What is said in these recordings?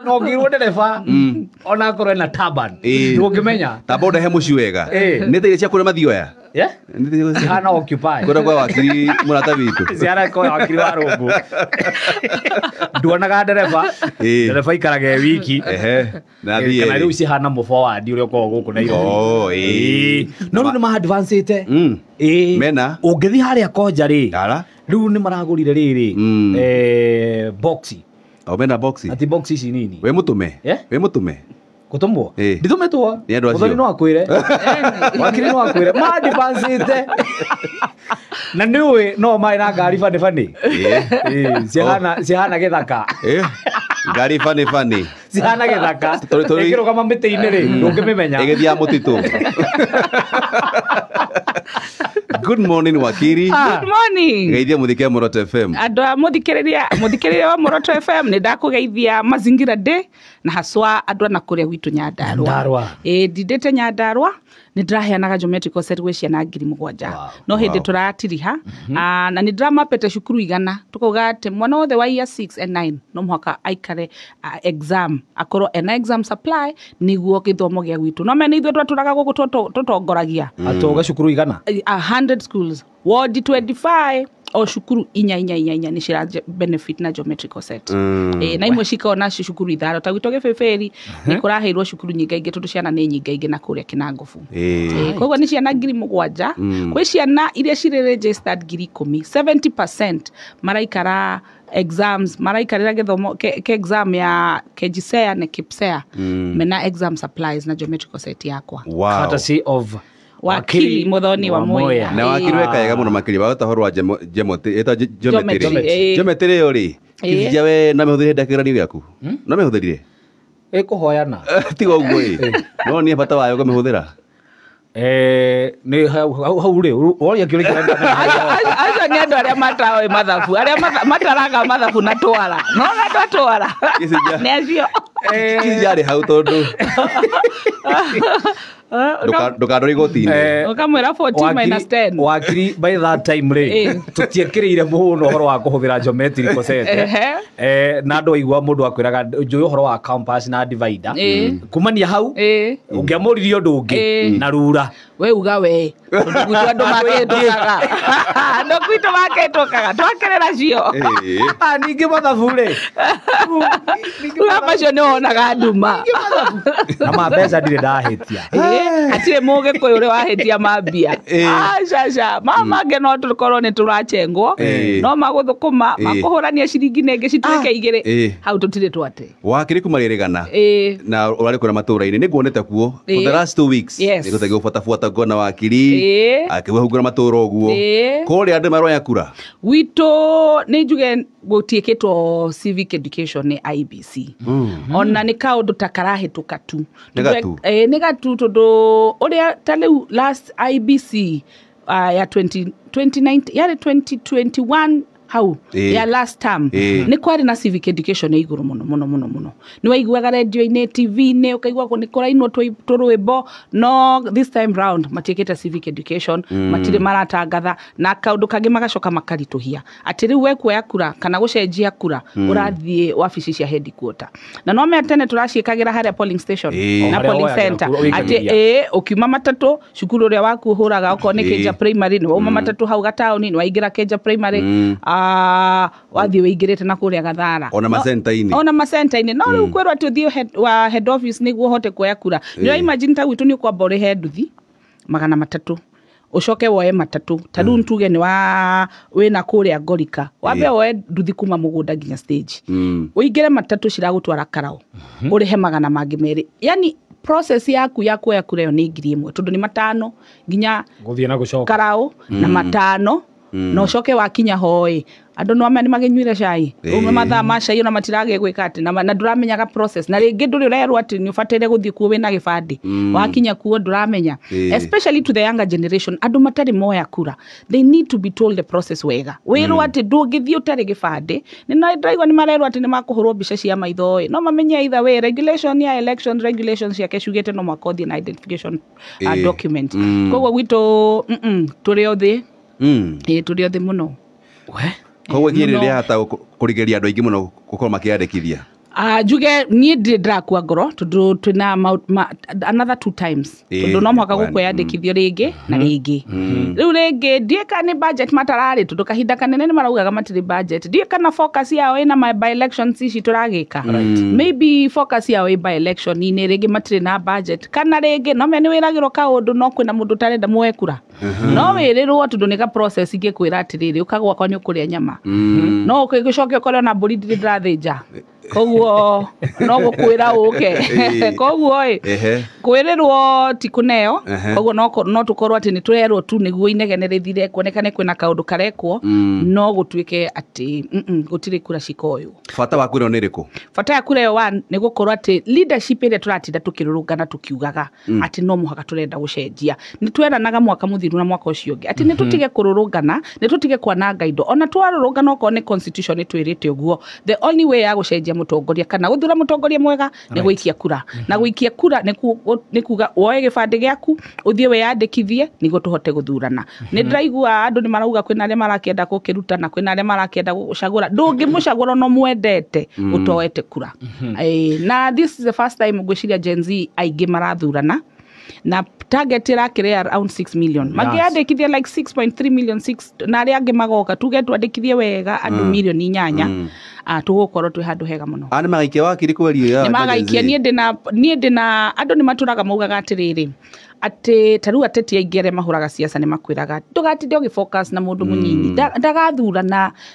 No ngirwo ndereba ona akorwo ena taban ndũngĩmenya. Tamba ũndehe mũciĩ wega. Nĩ ta iria cia kũrĩa mathioya. Yeah? Nĩ ta iria cia- Cihana occupy. Kũrĩa kwa wakiri mũrata witũ. Ciana kwa wakiri wa rũngũ. Nduonaga ndereba. Ndereba ikaraga e wiki. Ehe. Na thiĩ Kana erĩ. rĩu cihana mũbowandi ũrĩa ũkoragwo gũkũ Nairobi. Oh, ĩĩ. Ĩĩ. No rĩu nĩ ma-advancĩte. Ĩĩ. Mena? Ũngĩthiĩ harĩa Konja rĩ. Ara. Rĩu nĩ maragũrire rĩrĩ. Boxi. O mena boxi. Ati boxi ici nini. We mũtũme. Yeah? We mũtũme. Gũtũmwo? Ĩĩ. Nditũmĩtwo. Nĩ andũ acio. Mũthoni no akwĩre. Wakiri no akwĩre. Ma-advancĩte. Na nĩ ũĩ no marĩ na ngari bani bani. Ĩĩ. Ĩĩ, cihana gĩthaka. Ĩĩ. Ngari bani bani. Cihana gĩthaka. Tũrĩ- Ĩkĩrũgama mĩtĩ-inĩ rĩ, ndũngĩmĩmenya. Ĩgĩthiaga mũtitũ. Good morning wakiri. Good morning. Geithia mũthike Muoroto FM. Andũ a mũthikĩrĩria wa Muoroto FM nĩ ndakũgeithia mazingira day na haswa andũ ana kũrĩa gwitũ Nyandarua. Nyandarua. Ĩĩ, ndindĩte Nyandarua nĩ ndĩraheanaga geometrical set gwĩ ciana 7,000. Wow. No hĩndĩ Wow. tũratiriha. Na nĩ ndĩramapete cukuru 100. Tũkauga atĩ mwana wothe wa year 6 and 9 no mũhaka aikare exam, akorwo ena exam supply nĩguo gĩthomo gĩa gwitũ. No mene ithuĩ twatũraga gũkũ tũtongoragia. Atũga cukuru 100? 100 schools. Ward 25 o cukuru inya inya inya inya nĩ cira benefit na geometrical set. Na imwe cikona ci cukuru 5 ta gwitũ Gĩbĩbĩri nĩ kũraheirwo cukuru nyingaingĩ tondũ ciana nĩ nyingaingĩ na kũrĩa Kĩnangobu. Koguo nĩ ciana 7,000. Kwĩ ciana iria cirĩ registered 10,000, 70% maraikara exams, maraikarĩra gĩthomo ke exam ya KJSEA na KPSEA. Mena exam supplies na geometrical set yakwa. Wow. Courtesy of Wakili Muthoni wa Mwea. Na wakiri weka wega mũno makĩria wa ũhoro wa ĩtagwo geometry. Geometry, ĩĩ. Geometry ĩyo rĩ, kĩrĩa we no mĩhũthĩre hĩndĩ ya kĩgeranio gĩaku? No mĩhũthĩrire? Ĩkũhoyana. Tiga ũguo ĩ. No nĩ bata wayo kũmĩhũthĩra. Nĩ hau rĩ, woria kĩũria kĩrĩa Acio nĩ andũ arĩa mataoĩ mathabu, arĩa mataraga mathabu na twara. No na andũ a twara. Nĩ acio. Kĩcija arĩ hau tondũ ndũkandore igoti-inĩ. Ũkamwĩra 14 minus 10. Wakiri by that time rĩ, tũtiekĩrĩire mũno ũhoro wa kũhũthĩra geometrical set. Na andũ aigua mũndũ akwĩraga njũĩ ũhoro wa compass na divider. Kumania hau, ũngĩamũririe ũndũ ũngĩ na rura. We uga we. Tondũ gwitũ andũ makĩtũkaga. Andũ gwitũ makĩtũkaga. Twakerera cio. Ningĩ mathabu rĩ. Uga macio nĩ wonaga nduma. Na ma mbeca ndirĩ ndahĩtia. Hatirĩ mũgĩkũyũ ũrĩa wahĩtia mambia. Aca, aca. Ma mangĩ no tũkorwo nĩ tũrachengwo. No magũthũkũma, makũhũrania ciringi na ĩngĩ cituĩke igĩrĩ. Hau tũtirĩ twate. Wakiri kuma rĩrĩgana. Na ũrarĩ kũrĩa matũũra-inĩ. Nĩ nguonete kuo. For the last 2 weeks. Nĩ gũthiĩ gũbuatabuata nguona wakiri. Akĩhungura matũũra ũguo. Kũrĩa andũ maroya kura? Gwitũ nĩ njuge gũtiĩkĩtwo civic education nĩ IEBC. Ona nĩ kaũndũ ta karahĩtũka tu. Nĩ gatu? Nĩ gatu tondũ ũrĩa ta rĩu last IEBC, ya twenty, twenty nine, yarĩ 2021 hau, ya last term. Nĩ kwarĩ na civic education ya igũrũ mũno, mũno, mũno, mũno. Nĩ waiguaga radio-inĩ, T V-inĩ, ũkaigua nĩ kũrainwo tũrwĩmbo. No this time round matiĩkĩte civic education, matirĩ maratangatha, na kaũndũ kangĩ magacoka makaritũhia. Atĩ rĩu we kuoya kura kana gũcenjia kura, ũrathiĩ wabici cia headquarter. Na no mea tene tũraciĩkagĩra harĩa polling station na Harĩa polling woyagĩra center. kura, Atĩ, ũikagĩria. ũkiuma matatũ, cukuru ũrĩa waku ũhũraga, okorwo nĩ Kenja Primary, nĩ wauma matatũ hau gataũni, nĩ waingĩra Kenja Primary, wathiĩ wĩingĩrĩte na kũrĩa Gathara. Ona macenta-inĩ. Ona macenta-inĩ. No rĩu kwĩrwo atĩ ũthiĩ wa head office nĩguo ũhote kuoya kura. Nĩ ũra imagine ta gwitũ nĩ ũkwamba ũrĩhe nduthi 300. Ũcoke woe matatũ. Ta rĩu tuge nĩ wa wĩna kũrĩa Ngorika. Wambe woe nduthi kuma mũgũnda nginya stage. Ũingĩre matatũ ciragũtwara Karau. Ũrĩhe magana mangĩ merĩ. Yani process yaku ya kuoya kura ĩyo nĩ 1,000 tondũ nĩ 5 nginya Gũthiĩ na gũcoka. Karau na 5. Na ũcoke wakinya hoe. Andũ no amenya nĩ magĩnyuire cai. Ũmwe mathaa ma cai ona matiragĩa gwĩka atĩ, na ndũramenyaga process. Na rĩngĩ ndũrĩ ũrerwo atĩ nĩ ũbataire gũthiĩ kuo wĩna gĩbandĩ. Wakinya kuo ndũramenya. Especially to the younger generation, andũ matarĩ moya kura. They need to be told the process wega. Wĩrwo atĩ ndũngĩthiĩ ũtarĩ gĩbandĩ. Nĩ ndĩraigua nĩ marerwo atĩ nĩ makũhũrwo mbica cia maitho ĩ. No mamenye either way, regulation ya election regulations ciake ciugĩte no mũhaka ũthiĩ na identification, document. Koguo gwitũ, tũrĩ othe. Ĩĩ, tũrĩ othe mũno. We? Koguo ikinya Mũno. rĩrĩa hata kũrigĩrĩria andũ aingĩ mũno gũkorwo makĩyandĩkithia. Njuge niĩ ndirĩ ndĩrakua ngoro tondũ twĩna another two times tondũ no mũhaka gũkwĩyandĩkithio rĩngĩ na rĩngĩ. Rĩu rĩngĩ ndiũĩ kana nĩ budget matararĩ tondũ kahinda kanene nĩ maraugaga matirĩ budget. Ndiũĩ kana focus yao ĩna ma by elections ici tũragĩka. Maybe focus yao ĩ by election inĩ, rĩngĩ matirĩ na budget, kana rĩngĩ no me nĩ wĩragĩrwo kaũndũ no kwĩna mũndũ ũtarenda muoe kura. No wĩrĩrwo tondũ nĩ ka process ingĩkwĩra atĩrĩrĩ, ũka gwakwa nĩ ũkũrĩa nyama. No ũgĩcoke ũkore ona mbũri ndirĩ ndĩrathĩnja. Koguo no gũkwĩra ũke. Koguo ĩ kwĩrĩrwo ti kũneo. Koguo no tũkorwo atĩ nĩ tũrerwo tu nĩguo inegene rĩthire, kuonekane kwĩna kaũndũ karekwo, no gũtuĩke atĩ gũtirĩ kura cikoywo. Bata wa kura nĩ ĩrĩkũ? Bata ya kura ĩyo one nĩ gũkorwo atĩ leadership ĩrĩa tũratinda tũkĩrũrũngana tũkiugaga atĩ no mũhaka tũrenda gũcenjia. Nĩ tweranaga mwaka mũthiru na mwaka ũcio ũngĩ atĩ nĩ tũtige kũrũrũngana, nĩ tũtige kwananga indo. Ona twarũrũngana okorwo nĩ constitution ĩtwĩrĩte ũguo, the only way ya gũcenjia mũtongoria kana gũthura mũtongoria mwega nĩ gũikia kura. Na gũikia kura nĩ kuga woe gĩbandĩ gĩaku ũthiĩ wĩyandĩkithie nĩguo tũhote gũthurana. Nĩ ndĩraigua andũ nĩ marauga kwĩna arĩa marakĩenda gũkĩruta na kwĩna arĩa marakĩenda gũcagũra. Ndũngĩmũcagũra no mwendete ũtoete kura. Na this is the first time ngwĩciria Gen Z aingĩ marathurana, na target ĩrakĩrĩ around 6 million. Mangĩandĩkithia like 6.3 million, 6 na arĩa angĩ magoka tuge twandĩkithie wega andũ milioni 8, tũgũkorwo twĩ handũ hega mũno. Nĩ magaikia wakiri kweri ya nĩ magaikia. Niĩ ndĩna andũ nĩ matũraga maugaga atĩrĩrĩ, atĩ ta rĩu ateti aingĩ arĩa mahũraga siasa nĩ makwĩraga ndũgatinde ũgĩfocus na mũndũ mũnyinyi,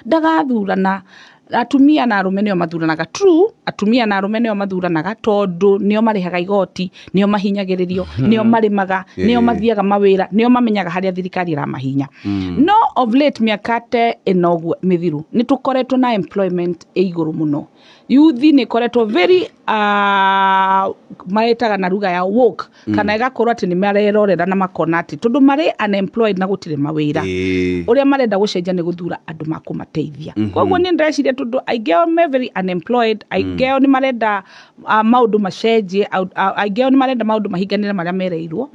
ndagathurana. Atumia na arũme nĩo mathuranaga. True, atumia na arũme nĩo mathuranaga tondũ nĩo marĩhaga igoti, nĩo mahinyagĩrĩrio, nĩo marĩmaga, nĩo mathiaga mawĩra, nĩo mamenyaga harĩa thirikari ĩramahinya. No of late mĩaka ta ĩno ũguo mĩthiru nĩ tũkoretwo na employment ĩ igũrũ mũno. Youth nĩ ĩkoretwo very maretaga na lugha ya woke, kana ĩgakorwo atĩ nĩ marerorera na makona atĩ tondũ marĩ unemployed na gũtirĩ mawĩra, ũrĩa marenda gũcenjia nĩ gũthura andũ makũmateithia. Koguo nĩ ndĩreciria tondũ aingĩ ao me very unemployed, aingĩ ao nĩ marenda maũndũ macenjie, aingĩ ao nĩ marenda maũndũ mahinganĩre marĩa mereirwo,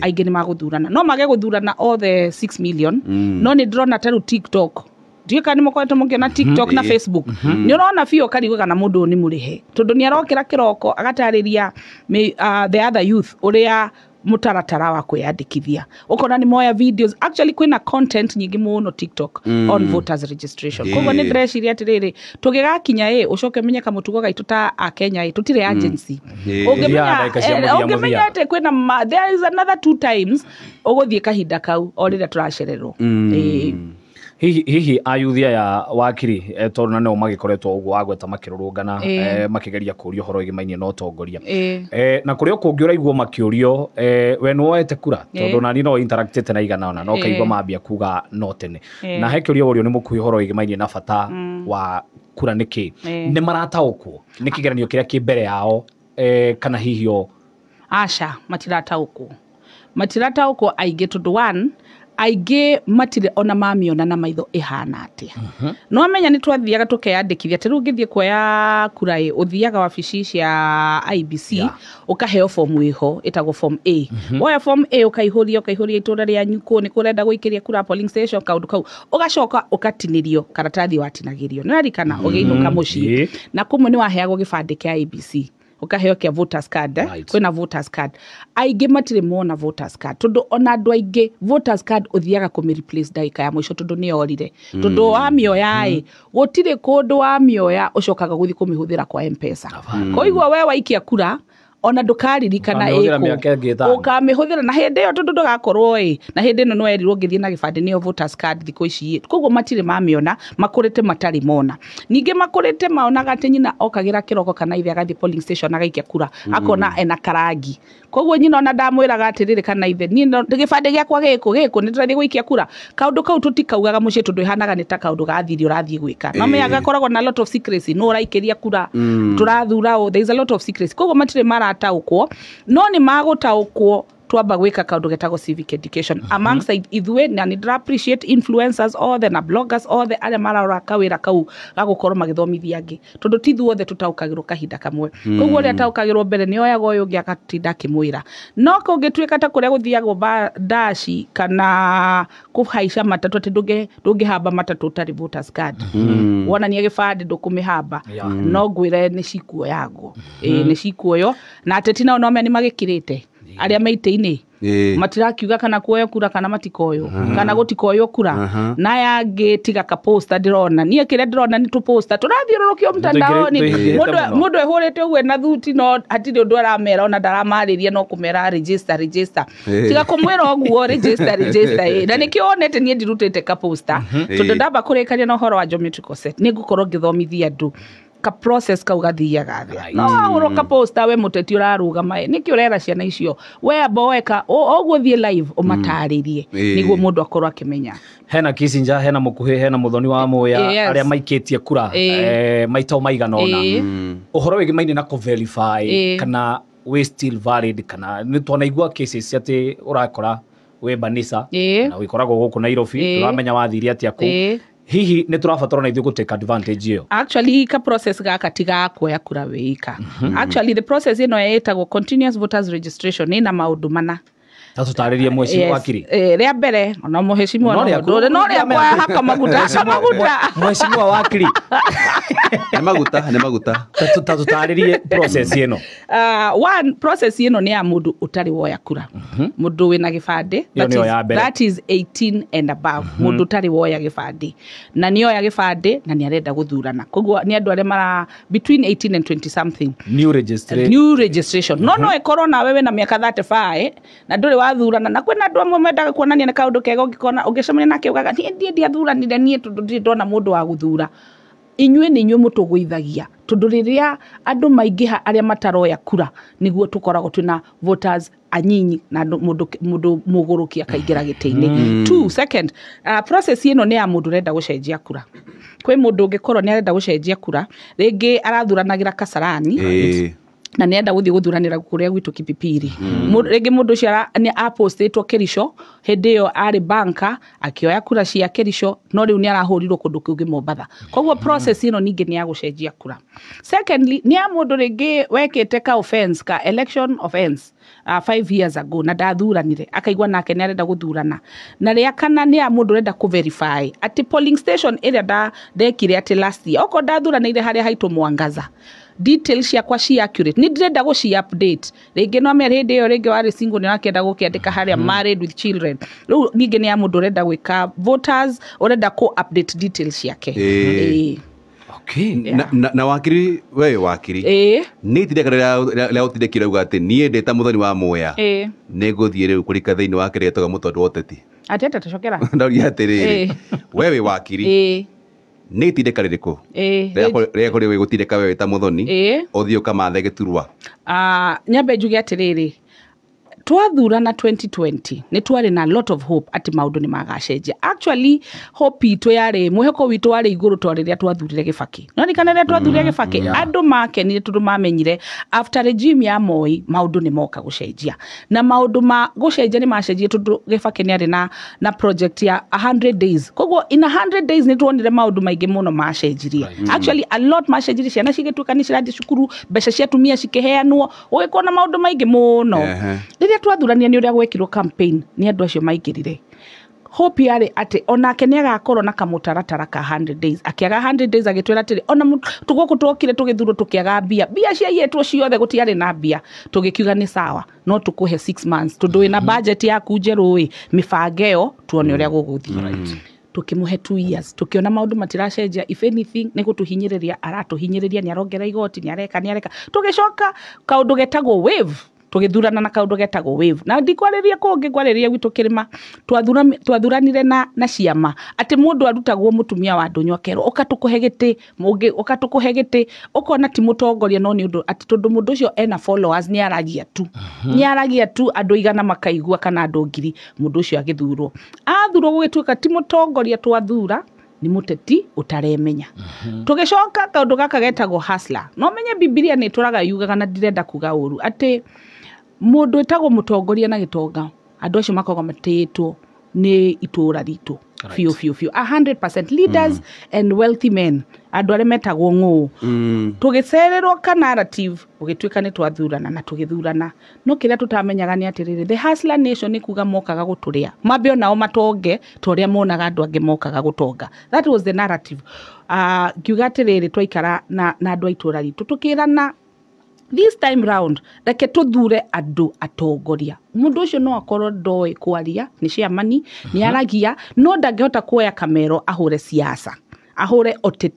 aingĩ nĩ magũthurana. No mage gũthurana all the 6 million, no nĩ ndĩrona ta rĩu TikTok. Ndiũĩ kana nĩ mũkoretwo mũkĩona TikTok na Facebook. Nĩ ũrona biũ ũkarigwo kana mũndũ ũyũ nĩ mũrĩhe, tondũ nĩ arokĩra kĩroko agatarĩria the other youth ũrĩa mũtaratara wa kwĩyandĩkithia. Ũkona nĩ moya videos. Actually kwĩna content nyingĩ mũno TikTok on voters registration. Koguo nĩ ndĩreciria atĩrĩrĩ, tũgĩgakinya ĩ ũcoke ũmenye kamũtugo gaitũ ta Akenya ĩ tũtirĩ agency. Ũngĩmenya atĩ kwĩna there is another two times ũgũthiĩ kahinda kau o rĩrĩa tũracererwo. Hihi ayuthi aya wakiri tondũ na nĩo magĩkoretwo ũguo wagweta makĩrũrũngana, makĩgeria kũũria ũhoro wĩgĩmainie na ũtongoria, na kũrĩ o kũngĩ ũraigua makĩũrio we nĩwoete kura, tondũ nani no interactĩte na igana ona no kaigua mambia kuga no tene, na he kĩũria ũrio nĩ mũkuhĩ ũhoro wĩgĩmainie na bata wa kura nĩkĩ, nĩ marataũkwo nĩ kĩgeranio kĩrĩa kĩ mbere yao, kana hihi o aca matirataũkwo aingĩ tondũ one aingĩ matirĩ ona mamiona na maitho ĩhana atĩa. No amenya nĩ twathiaga tũkeyandĩkithia. Ta rĩu ũngĩthiĩ kuoya kura ĩ, ũthiaga wabici cia IEBC, ũkaheo form ĩho ĩtagwo form A. Woya form A ũkaihũria itũra rĩanyu kũ nĩ kũrenda gũikĩria kura polling station kaũndũ kau, ũgacoka ũkatinĩrio karatathi watinagĩrio. Nĩ ũraririkana ũgĩinũka mũciĩ, na kũmwe nĩ waheagwo gĩbandĩ kĩa IEBC, ũkaheo kĩa voters card. Kwĩna voters card. Aingĩ matirĩ mona voters card tondũ ona andũ aingĩ voters card ũthiaga kũmĩ replace ndagĩka ya mũico tondũ nĩ yorire. Tondũ wamĩoya ĩ gũtirĩ kũndũ wamĩoya ũcokaga gũthiĩ kũmĩhũthĩra kwa M-Pesa. Koiguo we waikia kura ona ndũkaririkana ĩkũ ũkamĩhũthĩra na hĩndĩ ĩyo tondũ ndũgakorwo ĩ na hĩndĩ ĩno nĩwerirwo ũngĩthiĩ na gĩbandĩ nĩyo voters card thikũ ici. Koguo matirĩ mamĩona, makũrĩte matarĩ mona. Ningĩ makũrĩte maonaga atĩ nyina okagĩra kĩroko kana ithe agathiĩ polling station agaikia kura, akona ena karangi. Koguo nyina ona ndamwĩraga atĩrĩrĩ kana ithe, niĩ gĩbandĩ gĩakwa gĩkũ nĩ ndĩrathiĩ gũikia kura. Kaũndũ kau tũtikaugaga mũciĩ tondũ ĩhanaga nĩ ta kaũndũ ga thiri ũrathiĩ gwĩka. No me agakoragwo na lot of secrecy, nũ ũraikĩria kura, tũrathura ũ, there is a lot of secrecy. Koguo matirĩ marataũkwo, no nĩ magũtaũkwo Twamba gwĩka kaũndũ getagwo civic education amongst ithuĩ, na nĩ ndĩra appreciate influencers othe na bloggers othe arĩa mararora kawĩra kau ga gũkorwo magĩthomithia angĩ, tondũ ti ithuothe tũtaũkagĩrwo kahinda kamwe. Koguo ũrĩa ataũkagĩrwo mbere nĩ oyaga ũyũ ũngĩ agatinda akĩmwĩra. No kũngĩtuĩka ta kũrĩa gũthiagwo ndaci kana kũhaica matatũ, atĩ ndũngĩhamba matatũ ũtarĩ voters card, wonania gĩbandĩ ndũkũmĩhamba, no ngwĩre nĩ cikuoyagwo. Ĩĩ, nĩ cikuoywo. Na ateti nao no me nĩ magĩkĩrĩte arĩa me itĩ-inĩ, matirakiuga kana kuoyo kura kana matikoywo, kana gũtikoywo kura. Na aya angĩ tiga ka poster ndĩrona niĩ, kĩrĩa ndĩrona nĩ tũposter tũrathiũrũrũkio mtandaoni. Tũingĩhĩte mũno. Mũndũ ehũrĩte ũguo na thuti, no hatirĩ ũndũ aramera, ona ndaramarĩria, no kũmera register, register. Tiga kũmwĩra ũguo, register, register. Ĩ, na nĩkĩo wonete niĩ ndirutĩte ka poster, tondũ ndamba kũrĩkania na ũhoro wa geometrical set, nĩ ngũkorwo ngĩthomithia andũ ka process kau gathiaga atĩa. No wahũrwo ka poster, we mũteti ũrarũgama, ĩ nĩkĩ ũrera ciana icio? We amba weka ũguo, thiĩ live ũmatarĩrie, nĩguo mũndũ akorwo akĩmenya. Hena Kissinger, hena Mukuhi, hena Muthoni wa Muya, arĩa maikĩtie kura maita maigana ũna, ũhoro wĩgĩmaine na kũ-verify kana wĩ still valid, kana nĩ twanaigua cases atĩ ũrakora wĩ Banisa na wĩkoragwo gũkũ Nairobi, ndũramenya wathire atĩa kũu. Hihi nĩ tũrabatara na ithuĩ gũ take advantage ĩyo? Actually, ka process gaka ti ga kuoya kura wĩika. Actually, the process ĩno ĩtagwo continuous voters registration, ĩna maũndũ mana. Ta tũtarĩrie, mweci wakiri. Rĩa mbere ona mũhecimiwa No no rĩaku- mũndũ no rĩakwa, haka maguta, haka maguta. Mheshimiwa wakiri. Nĩ maguta, nĩ maguta. Ta tũtarĩrie process ĩno. One process ĩno nĩ ya mũndũ ũtarĩ woya kura, mũndũ wĩna gĩbandĩ. Ĩyo nĩyo ya mbere. That is 18 and above. Mũndũ ũtarĩ woya gĩbandĩ na nĩ oya gĩbandĩ na nĩ arenda gũthurana, koguo nĩ andũ arĩa mara between 18 and 20 something. New registration. New registration. No ĩkorwo nawe wĩna mĩaka 35 na ndũrĩ wathurana, na kwĩna andũ amwe mendaga kuonania nĩ kaũndũ kega, ũngĩkona ũngĩcemania nake ugaga, niĩ ndiĩ ndiathuranire niĩ tondũ ndirĩ ndona mũndũ wa gũthura. Inyuĩ nĩ inyuĩ mũtũgũithagia, tondũ rĩrĩa andũ maingĩha arĩa mataroya kura, nĩguo tũkoragwo twĩna voters anyinyi na andũ mũndũ mũgũrũki akaingĩra gĩtĩ-inĩ. Two, second, process ĩno nĩ ya mũndũ ũrenda gũcenjia kura. Kwĩ mũndũ ũngĩkorwo nĩ arenda gũcenjia kura, rĩngĩ arathuranagĩra Kasarani na nĩ enda gũthiĩ gũthuranĩra kũrĩa gwitũ Kipipiri. Rĩngĩ mũndũ ũcio nĩ apostĩtwo Kericho, hĩndĩ ĩyo arĩ banka akĩoya kura cia Kericho, no rĩu nĩ arahũrirwo kũndũ kũngĩ Mombatha. Koguo process ĩno ningĩ nĩ ya gũcenjia kura. Secondly, nĩ ya mũndũ rĩngĩ wekĩte ka offense, ka election offense, 5 years ago na ndathuranire, akaigua nake nĩ arenda gũthurana. Na rĩa kana nĩ ya mũndũ ũrenda kũ verify atĩ polling station ĩrĩa ndekire atĩ last year, okorwo ndathuranĩire harĩa haitũ Mwangaza, details ciakwa ci accurate, nĩ ndĩrenda gũci update. Rĩngĩ no mere hĩndĩ ĩyo rĩngĩ warĩ single, nĩ wakĩenda gũkĩandĩka harĩa married with children. Rĩu ningĩ nĩ ya mũndũ ũrenda gwĩka voters, ũrenda kũ update details ciake. Ĩĩ. Na wakiri, we wakiri, nĩ itindĩka rĩa gũtindĩkire uga atĩ niĩ ndĩ ta Mũthoni wa Muya nĩ ngũthiĩ rĩu kũrika thĩinĩ wa kĩrĩa gĩtagwo mũtondo wa ũteti? Atĩ atĩ tũcokera? Ndauria atĩrĩrĩ, we wĩ wakiri, nĩ itindĩka rĩrĩkũ rĩa kũrĩ wĩ gũtindĩka we wĩ ta Mũthoni ũthiĩ ũkamathe gĩturwa? Ah, nyambe njuge atĩrĩrĩ, twathurana 2020 nĩ twarĩ na lot of hope atĩ maũndũ nĩ magacenjia. Actually, hope itũ yarĩ, mwĩhoko witũ warĩ igũrũ to rĩrĩa twathurire Gĩbakĩ. No rikana rĩrĩa twathurire Gĩbakĩ, andũ makenire tondũ mamenyire after regime ya Moi maũndũ nĩ moka gũcenjia, na maũndũ ma gũcenjia nĩ macenjie, tondũ Gĩbakĩ nĩ arĩ na project ya 100 days. Koguo in 100 days nĩ tuonire maũndũ maingĩ mũno macenjirie. Actually, a lot macenjirie, ciana cigĩtuĩka nĩ cirathiĩ cukuru, mbeca cia atumia cikĩheanwo, gũgĩkorwo na maũndũ maingĩ mũno. Rĩrĩa twathuranire, nĩ ũrĩa gwekirwo campaign nĩ andũ acio maingĩrire, hope yarĩ atĩ onake nĩ agakorwo na kamũtaratara ka 100 days. Akĩaga 100 days, agĩtwĩra atĩrĩ, ona gũkũ twokire tũgĩthurwo tũkĩaga mbia, mbia ciaiyĩtwo ciothe, gũtiarĩ na mbia. Tũgĩkiuga nĩ sawa, no tũkũhe 6 months, tondũ wĩna budget yaku njerũ ĩ, mĩbango ĩyo tuone ũrĩa gũgũthiĩ. Tukĩmũhe 2 years, tukiona maũndũ matiracenjia, if anything nĩ gũtũhinyĩrĩria aratũhinyĩrĩria, nĩ arongera igoti, nĩ areka, nĩ areka. Tũgĩcoka kaũndũ getagwo wave, tũgĩthurana na kaũndũ getagwo wave, na ndikwarĩria kũngĩ, ngwarĩria gwitũ kĩrĩma. Twathuranire na ciama atĩ mũndũ arutagwo mũtumia wa ndũnyũ, akerwo ũka tũkũhe gĩtĩ, mũngĩ ũka tũkũhe gĩtĩ, ũkona ti mũtongoria, no nĩ ũndũ atĩ tondũ mũndũ ũcio ena followers, nĩ aragia tu, nĩ aragia tu, andũ 100 makaigua kana andũ 1,000, mũndũ ũcio agĩthurwo. Athurwo, gũgĩtuĩka ti mũtongoria twathura, nĩ mũteti ũtaremenya. Tũgĩcoka kaũndũ gaka getagwo hustler. No menye Bibilia nĩ ĩtũraga yugaga, na ndirenda kuga ũru, atĩ Mũndũ wĩtagwo mũtongoria na gĩtonga, andũ acio makoragwo matĩĩtwo nĩ itũũra ritũ. Biũ biũ biũ, 100% leaders and wealthy men, andũ arĩa metagwo ng'ũ. Tũgĩcererwo ka narrative ũgĩtuĩka nĩ twathurana na tũgĩthurana, no kĩrĩa tũtamenyaga nĩ atĩrĩrĩ, the hustler nation nĩ kuga mokaga gũtũrĩa, mambe onao matonge ta ũrĩa monaga andũ angĩ mokaga gũtonga. That was the narrative. Ngiuga atĩrĩrĩ, twaikara na andũ a itũũra ritũ tũkĩrana, this time round reke tuthure andũ atongoria. Mũndũ ũcio no akorwo ndoĩ kwaria, nĩ ciamani, nĩ aragia, no ndangĩhota kuoya kamero ahũre siasa, ahũre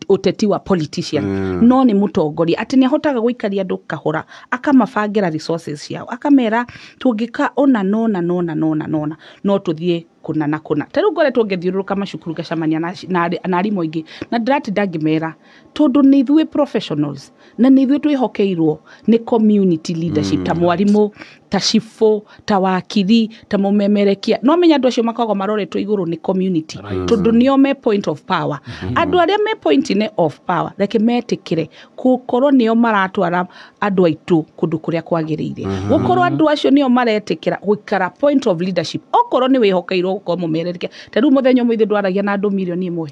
ũteti wa politician. No nĩ mũtongoria atĩ nĩ ahotaga gũikaria andũ kahora, akamabangĩra resources ciao, akamera tũngĩka ona nona nona nona nona no tũthiĩ kũna na kũna. Ta rĩu ngoretwo ngĩthiũrũrũka macukuru ngacemania na arimũ aingĩ, na ndĩratinda ngĩmera tondũ nĩ ithuĩ professionals na nĩ ithuĩ twĩhokeirwo nĩ community leadership, ta mwarimũ, ta cibũ, ta wakiri, ta mũmemerekia. No menya andũ acio makoragwo maroretwo igũrũ nĩ community, tondũ nĩo me point of power. Andũ arĩa me point-inĩ of power reke metĩkĩre gũkorwo nĩo maratwara andũ aitũ kũndũ kũrĩa kwagĩrĩire. Gũkorwo andũ acio nĩo maretĩkĩra gũikara point of leadership, okorwo nĩ wĩhokeirwo gũkorwo mũmererekia. Ta rĩu mũthenya ũmwe ithuĩ ndwaragia na andũ 1 million.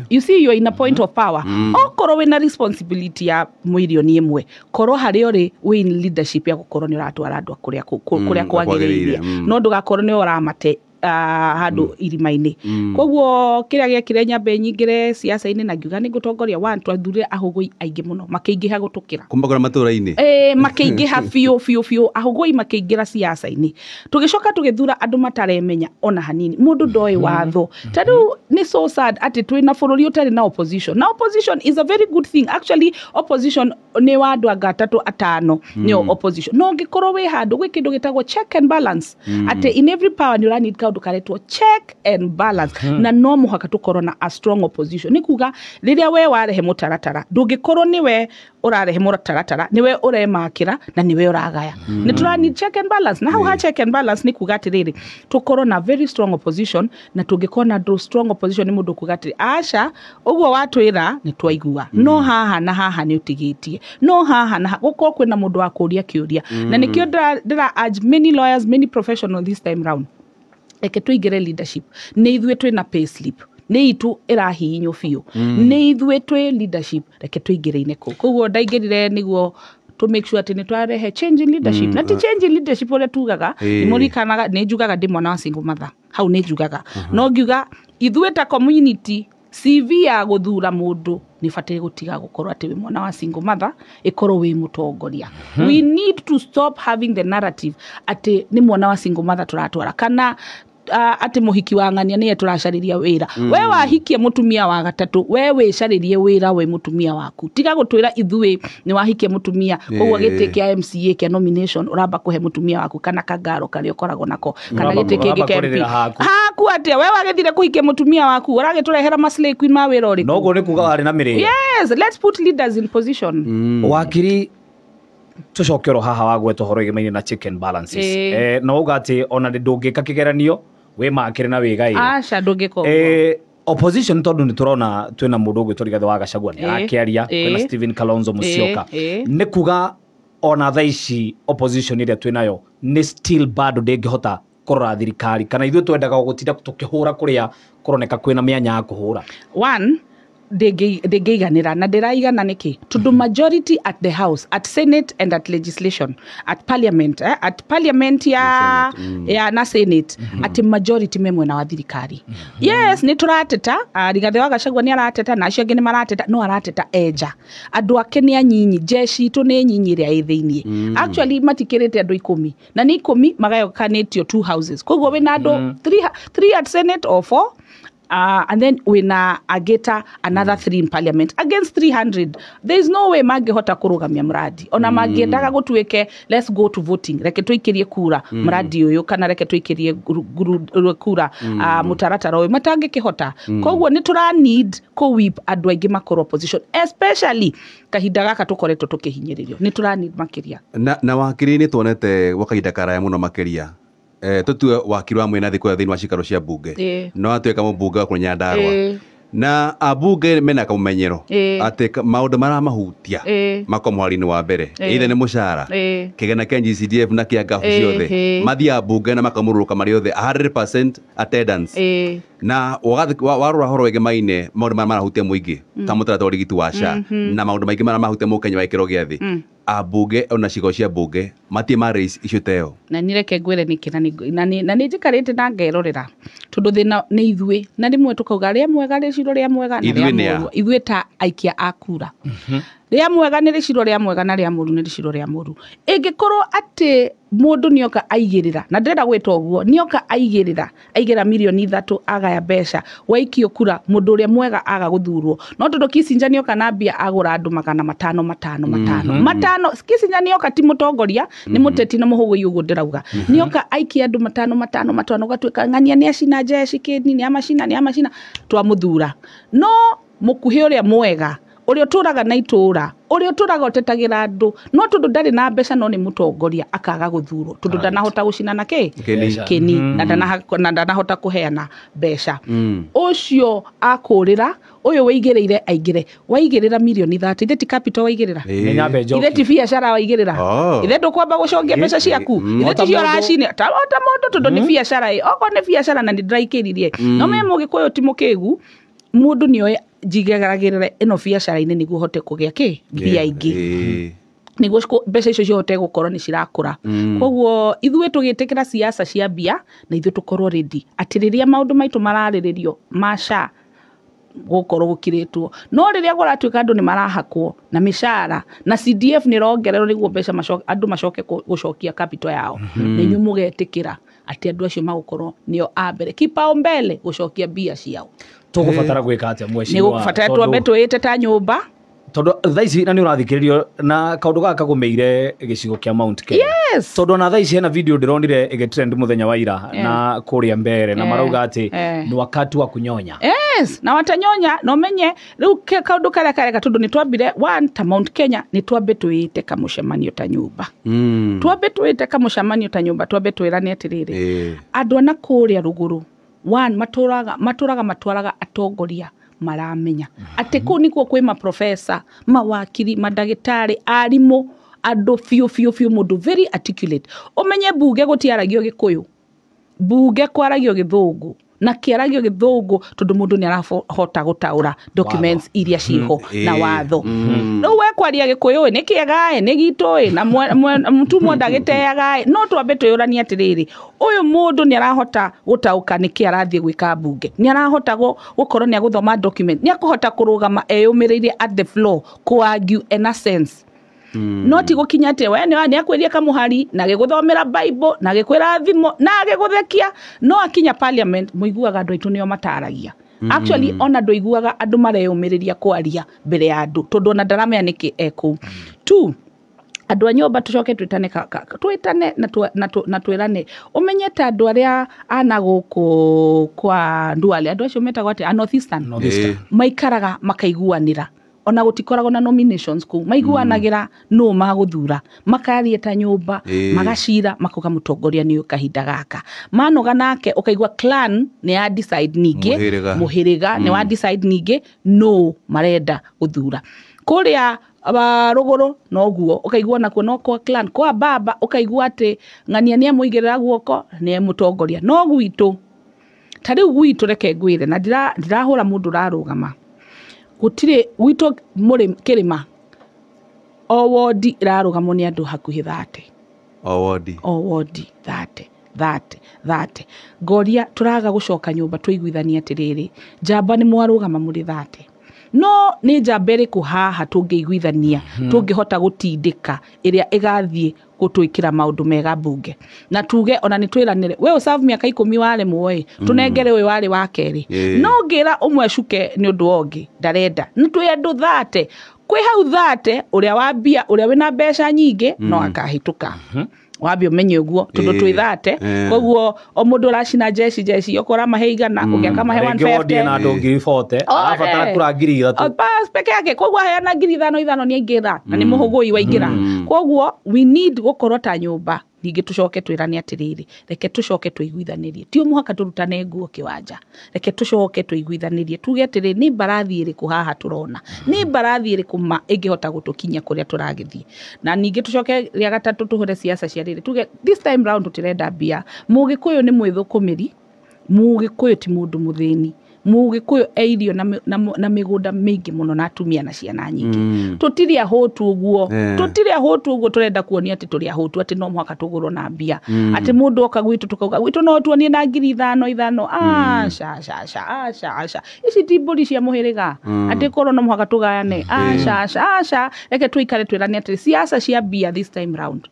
You see, you are in a point of power. Okorwo wĩna responsibility ya 1 million, korwo harĩa ũrĩ wĩ in leadership ya gũkorwo nĩ ũratwara andũ kũrĩa kũrĩa kwagĩrĩire, no ndũgakorwo nĩ ũramate handũ irima-inĩ. Koguo kĩrĩa gĩekire nyambe nyingĩre siasa-inĩ na ngiuga nĩ ngũtongoria, one, twathurire ahũgũi aingĩ mũno makĩingĩha gũtũkĩra kuma kũrĩa matũũra-inĩ. Makĩingĩha biũ biũ biũ, ahũgũi makĩingĩra siasa-inĩ. Tũgĩcoka tũgĩthura andũ mataremenya ona hanini, mũndũ ndoĩ watho. Ta rĩu nĩ so sad atĩ twĩna bũrũri ũtarĩ na opposition. Na opposition is a very good thing. Actually, opposition nĩ wa andũ anga atatũ atano nĩo opposition. No ũngĩkorwo wĩ handũ gwĩ kĩndũ gĩtagwo check and balance, atĩ in every power nĩ ũra need kaũndũ karetwo check and balance. Na no mũhaka tũkorwo na a strong opposition. Nĩ kuga rĩrĩa we warehe mũtaratara, ndũngĩkorwo nĩwe ũrarehe mũtaratara, nĩwe ũremakĩra na nĩwe ũragaya. Nĩ tũra need check and balance. Na hau ha check and balance nĩ kuga atĩrĩrĩ, tũkorwo na very strong opposition, na tũngĩkorwo na strong opposition nĩ mũndũ kuga atĩrĩ, aca ũguo watwĩra nĩ twaigua, no haha na haha nĩ ũtigĩtie, no haha na gũkorwo kwĩna mũndũ wa kũria kĩũria. Na nĩkĩo ndĩra urge many lawyers, many professionals this time round, reke tũingĩre leadership. Nĩ ithuĩ twĩna pay slip, nĩ itũ ĩrahihinywo biũ, nĩ ithuĩ twĩ leadership, reke tũingĩre-inĩ kũu. Koguo ndaingĩrire nĩguo to make sure atĩ nĩ twarehe change in leadership. Na ti change in leadership ũrĩa tugaga, nĩ mũririkanaga nĩ njugaga ndĩ mwana wa single mother, hau nĩ njugaga. No ngiuga ithuĩ ta community, CV ya gũthura mũndũ nĩ bataire gũtiga gũkorwo atĩ wĩ mwana wa single mother, ĩkorwo wĩ mũtongoria. We need to stop having the narrative atĩ nĩ mwana wa single mother tũratwara, kana atĩ mũhiki wa ng'ania nĩye tũracarĩria wĩra. We wahikia mũtumia wa gatatũ, we wĩcarĩrie wĩra we mũtumia waku. Tiga gũtwĩra ithuĩ nĩ wahikia mũtumia, koguo gĩtĩ kĩa MCA kĩa nomination ũramba kũhe mũtumia waku, kana kangaro karĩa ũkoragwo nako, kana gĩtĩ kĩngĩ kĩa MP. Haku atĩa we wagĩthire kũhikia mũtumia waku, ũragĩtũrehera maslay queen ma wĩra ũrĩkũ? Noguo nĩ kuga warĩ na mĩrĩo. Yes, let's put leaders in position. Wakiri, tũcoke oro haha wagweta ũhoro ĩgemaine na check and balances. Na uga atĩ ona ndũngĩka kĩgeranio wĩmakĩre na wĩgaĩre. Aca, ndũngĩka ũguo. Opposition tondũ nĩ tũrona twĩna mũndũ ũgwĩtwo Rigathĩ wa Gachagua nĩ arakĩaria, kwĩna Stephen Kalonzo Musyoka. Nĩ kuga ona thaa ici opposition ĩrĩa twĩnayo nĩ still bado ndĩngĩhota kũrora thirikari, kana ithuĩ twendaga gũtinda tũkĩhũra kũrĩa kũroneka kwĩna mĩanya ya kũhũra. One, ndĩngĩiganĩra, na ndĩraigana nĩkĩ? Tondũ majority at the house, at senate and at legislation, at parliament, at parliament ya na senate, at majority me mwena wa thirikari. Yes, nĩ tũrateta, Rigathĩ wa Gachagua nĩ arateta, na acio angĩ nĩ marateta, no arateta enja. Andũ ake nĩ anyinyi, jeshi itũ nĩ nyinyi ĩrĩa ĩ thĩiniĩ. Actually matikĩrĩte andũ 10, na nĩ 10 magayokanĩtio two houses. Koguo wĩna andũ 3 at senate or 4, and then wina ageta another 3 in parliament against 300. There is no way mangĩhota kũrũgamia mradi. Ona mangĩendaga gũtuĩke let's go to voting, reke tũikĩrie kura mradi ũyũ, kana reke tũikĩrie kura mũtaratara ũyũ, matangĩkĩhota. Koguo nĩ tũra need kũ whip andũ aingĩ makorwo opposition, especially kahinda gaka tũkoretwo tũkĩhinyĩrĩrio, nĩ tũra need makĩria. Na wakiri nĩ tuonete gwa kahinda karaya mũno makĩria. Tũtue wakiri wa mwena thikũ thĩinĩ wa cikaro cia mbunge, no atuĩka mũmbunge wa kũrĩa Nyandarua. Na ambunge mena kamumenyero ati maundu maramahutia mako mwari-inĩ wa mbere either nĩ mũcara kĩgana kĩa GCDF na kĩa ngabu ciothe mathiaga mbunge na makamũrũrũka marĩ othe 100% attendance. Na warora horo wĩgemaine maũndũ marĩa marahutia mũingĩ ta mũtaratara wa ũrigiti wa SHA na maũndũ maingĩ marĩa marahutia mũkenya wa gĩkĩro gĩa thĩ, ambunge ona cigo cia mbunge matirĩ ma raise issue ta ĩyo. Na nireke ngwĩre nĩkĩ na nĩ njikarĩte na ngerorera tondũ thĩna nĩ ithuĩ, na rĩmwe tũkauga rĩa mwega rĩciro rĩa mwega na rĩa mũru, ithuĩ ta aikia a kura. Rĩa mwega nĩ rĩciro rĩa mwega na rĩa mũru nĩ rĩciro rĩa mũru. Ĩngĩkorwo atĩ mũndũ nĩoka aigĩrĩra, na ndĩrenda gwĩta ũguo, nĩoka aigĩrĩra aigĩra mirioni 3 agaya mbeca waikio kura mũndũ ũrĩa mwega aga gũthurwo, no tondũ Kissinger nĩoka na mbia agũra andũ 500 500 500 500. Kissinger nĩoka ti mũtongoria, nĩ mũteti na mũhũgũi ũguo ndĩrauga, nĩoka aikia andũ 5 5 5 ũgatuĩka ng'ania nĩ acina jeshi kĩni nĩ amacina nĩ amacina twamũthura. No mũkuhĩ ũrĩa mwega ũrĩa ũtũraga na itũra, ũrĩa ũtũraga ũtetagĩra andũ, no tondũ ndarĩ na mbeca no nĩ mũtongoria akaga gũthurwo tondũ ndanahota gũcina na kĩ kĩni na ndanahota kũheana mbeca. Ũcio akũrĩra ũyũ wĩigĩrĩire aingĩre, waigĩrĩra mirioni 30, ithe ti capital waigĩrĩra, ithe ti biacara waigĩrĩra, ithe ndũkwamba gũcokia mbeca ciaku, ithe ti cio ũracine ta mũndũ tondũ nĩ biacara ĩ, okorwo nĩ biacara na nĩ ndĩraikĩririe. No me mũgĩkũyũ ti mũkĩgu, mũndũ nĩoĩ njigeragĩrĩra ĩno biacara-inĩ nĩguo hote kũgĩa kĩ mbia ingĩ, nĩguo mbeca icio cihote gũkorwo nĩ cirakũra. Koguo ithuĩ tũgĩtĩkĩra siasa cia mbia na ithuĩ tũkorwo ready atĩ rĩrĩa maũndũ maitũ mararĩrĩrio ma SHA gũkorwo gũkirĩtwo, no rĩrĩa kũratuĩka andũ nĩ marahakwo na mĩcara na CDF nĩ ĩrongererwo nĩguo mbeca andũ macoke gũcokia capital yao, na inyuĩ mũgetĩkĩra atĩ andũ acio magũkorwo nĩo a mbere kipaumbele gũcokia mbia ciao. Tũgũbatara gwĩka atĩa mheshimiwa? Nĩ gũbatara twambe twĩte ta nyũmba, tondũ thaa ici na nĩ ũrathikĩrĩrio na kaũndũ gaka kagũmĩire gĩcigo kĩa Mount Kenya. Yes. Tondũ ona thaa ici hena video ndĩronire ĩgĩtrend mũthenya wa ira na kũrĩa mbere na marauga atĩ ni wakati wa kunyonya. Yes, na watanyonya no menye rĩu kaũndũ karĩa kareka tondũ nĩ twambire one ta Mount Kenya nĩ twambe twĩte kamũcemanio ta nyũmba. Twambe twĩte kamũcemanio ta nyũmba, twambe twĩrane atĩrĩrĩ andũ ana kũrĩa rũgũrũ one matũraga matwaraga atongoria maramenya atĩ kũu nĩkuo kwĩ maprofesa, mawakiri, mandagĩtarĩ, arimũ, andũ biũ biũ biũ, mũndũ very articulate. Ũmenye mbunge gũtiaragio gĩkũyũ, mbunge kwaragio gĩthũngũ, na kĩaragio gĩthũngũ tondũ mũndũ nĩ arahota gũtaũra documents iria ciho na watho. Rĩu we kwaria gĩkũyũ nĩ kĩega ĩ, nĩ gitũ ĩ, na mũtumwo ndagĩteaga ĩ, no twambe twĩyũranie atĩrĩrĩ, ũyũ mũndũ nĩ arahota gũtaũka nĩkĩ arathiĩ gwĩka mbunge, nĩ arahota gũkorwo nĩ agũthoma document, nĩ akũhota kũrũgama eyũmĩrĩirie at the floor kũ argue in a sense. No ti gũkinya atĩ we nĩ akwĩria kamũhari na gĩgũthomera Bible na gĩkwĩra thimo na gĩgũthekia, no akinya parliament mũiguaga andũ aitũ nĩo mataragia. Actually ona ndũiguaga andũ mareyũmĩrĩria kwaria mbere ya andũ tondũ ona ndaramenya nĩkĩ ekũu. Two, andũ a nyũmba tũcoke twĩtane twĩtane na twĩrane, ũmenye ta andũ arĩa ana gũkũ kwa Ndwale, andũ acio metagwo atĩa, a North Eastern, maikaraga makaiguanĩra, ona gũtikoragwo na nominations kũu, maiguanagĩra nũ magũthura, makaria ta nyũmba, magacira, makauga mũtongoria nĩ ũyũ kahinda gaka. Manoga nake ũkaigua clan nĩ ya decide ningĩ, mũhĩrĩga nĩ wa decide ningĩ nũ marenda gũthura. Kũrĩa rũgũrũ noguo ũkaigua nakuo no kwa clan, kwa baba ũkaigua atĩ ng'ania nĩ amũigĩrĩra guoko nĩ mũtongoria. No gwitũ ta rĩu gwitũ reke ngwĩre, na ndirahũra mũndũ ũrarũgama, gũtirĩ gwitũ mũrĩ kĩrĩma o wodi ĩrarũgamwo nĩ andũ hakuhĩ 30, o wodi, o wodi 30 30 30. Ngoria tũraga gũcoka nyũmba tũiguithanie atĩrĩrĩ, njamba nĩ mwarũgama mũrĩ 30, no nĩ njamba ĩrĩkũ haha tũngĩiguithania tũngĩhota gũtindĩka ĩrĩa ĩgathiĩ gũtwĩkĩra maũndũ mega mbunge, na tuge ona nĩ twĩranĩre we ũserve mĩaka 10 waremwo ĩ, tũnengere ũyũ warĩ wa kerĩ. No ngĩra ũmwe cuke nĩ ũndũ wa ũngĩ ndarenda, nĩ twĩ andũ 30, kwĩ hau 30 ũrĩa wa mbia, ũrĩa wĩna mbeca nyingĩ no akahĩtũka. Wambie ũmenye ũguo tondũ twĩ 30, koguo o mũndũ ũracina jeci jeci okorwo amahe 100 ũngĩ akamahe 150, wodi na andũ 40,000 arabatara kura 3,000 bas peke yake, koguo aheana 5,000 5,000 nĩ aingĩra na nĩ mũhũgũi waingĩra. Koguo we need gũkorwo ta nyũmba Ningĩ tũcoke twĩrane atĩrĩrĩ, reke tũcoke tũiguithanĩrie, ti mũhaka tũrutane nguo kĩwanja, reke tũcoke tũiguithanĩrie tuge atĩrĩ, nĩ mbarathi ĩrĩkũ haha tũrona, nĩ mbarathi ĩrĩkũ ma ĩngĩhota gũtũkinyia kũrĩa tũragĩthiĩ. Na ningĩ tũcoke rĩa gatatũ tũhũre siasa cia rĩrĩ, tuge this time round tũtirenda mbia. Mũgĩkũyũ nĩ mwĩthũkũmĩri, Mũgĩkũyũ ti mũndũ mũthĩni, Mũgĩkũyũ e irio na mĩgũnda mĩingĩ mũno na atumia na ciana nyingĩ. Tũtirĩ ahũtu ũguo, tũtirĩ ahũtu ũguo, tũrenda kuonia atĩ tũrĩ ahũtu, atĩ no mũhaka tũgũrwo na mbia, atĩ mũndũ oka gwitũ tũkauga gwitũ no tuonie na 5,000 5,000. Aca aca aca aca aca, ici ti mbũri cia mũhĩrĩga atĩ korwo no mũhaka tũgayane. Aca aca aca, reke tũikare twĩrane atĩ siasa cia mbia this time round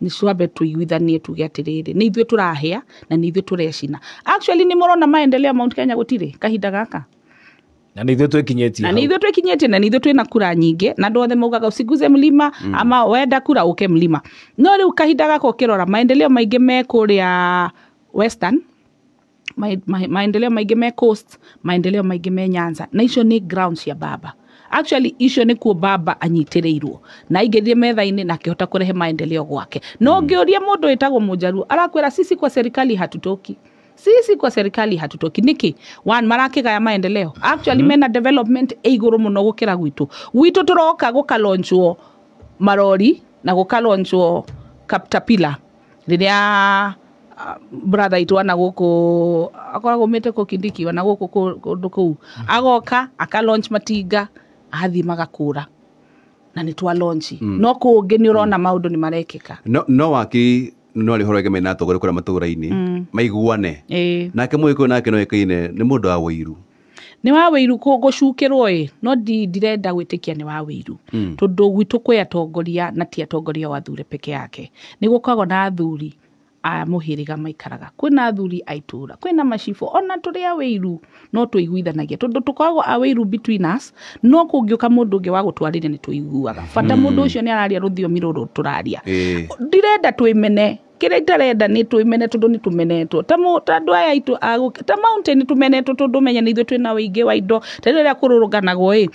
nĩ twambe tũiguithanie, tuge atĩrĩrĩ, nĩ ithuĩ tũrahĩa na nĩ ithuĩ tũrecina. Actually nĩ mũrona maendeleo Mount Kenya gũtirĩ kahinda gaka, na nĩ ithuĩ twĩkinyĩtie, na nĩ ithuĩ twĩkinyĩtie, na nĩ ithuĩ twĩna kura nyingĩ, na andũ othe maugaga usiguze mlima ama wenda kura uke mlima. No rĩu kahinda gaka ũkĩrora maendeleo maingĩ me kũrĩa Western, maendeleo maingĩ me Coast, maendeleo maingĩ me Nyanza, na icio nĩ ground cia baba. Actually icio nĩ kuo baba anyitĩrĩirwo na aingĩrire metha-inĩ na akĩhota kũrehe maendeleo gwake. No ũngĩũria mũndũ wĩtagwo Mũjaruo arakwĩra sisi kwa serikali hatutoki, sisi kwa serikali hatutoki. Nĩkĩ? One, marakĩgaya maendeleo. Actually mena development ĩ igũrũ mũno gũkĩra gwitũ. Gwitũ tũroka gũkalonchwo marori na gũkalonchwo Caterpillar rĩrĩa brother itũ ana gũkũ akoragwo umĩte kũ Kindiki, ona gũkũ kũndũ kũu agoka aka launch matinga athiĩ magakũra na nĩ twa launch. No kũngĩ nĩ ũrona maũndũ nĩ marekĩka. No wakiri no arĩ horo egemene na atongoria kũrĩa matũũra-inĩ maiguane, nake Mũgĩkũyũ nake no ĩkaine nĩ mũndũ wa wĩiru, nĩ wa wĩiru gũcukĩrwo ĩ, no ndirenda gwĩtĩkia nĩ wa wĩiru, tondũ gwitũ kwĩ atongoria na ti atongoria o athure peke yake. Nĩ gũkoragwo na athuri a mũhĩrĩga maikaraga, kwĩna athuri a itũra, kwĩna macibũ, ona tũrĩ a wĩiru no tũiguithanagia, tondũ tũkoragwo a wĩiru between us, no kũngĩũka mũndũ ũngĩ wa gũtwarĩria nĩ tũiguaga. Bata mũndũ ũcio nĩ araria rũthiomi rũrũ tũraria. Ndirenda twĩmene, kĩrĩa itarenda nĩ twĩmene, tondũ nĩ tũmenetwo ta andũ aya aitũ ta mountain nĩ tũmenetwo, tondũ menya nĩ ithuĩ twĩna ũingĩ wa indo. Ta rĩrĩa kũrũrũnganagwo ĩ,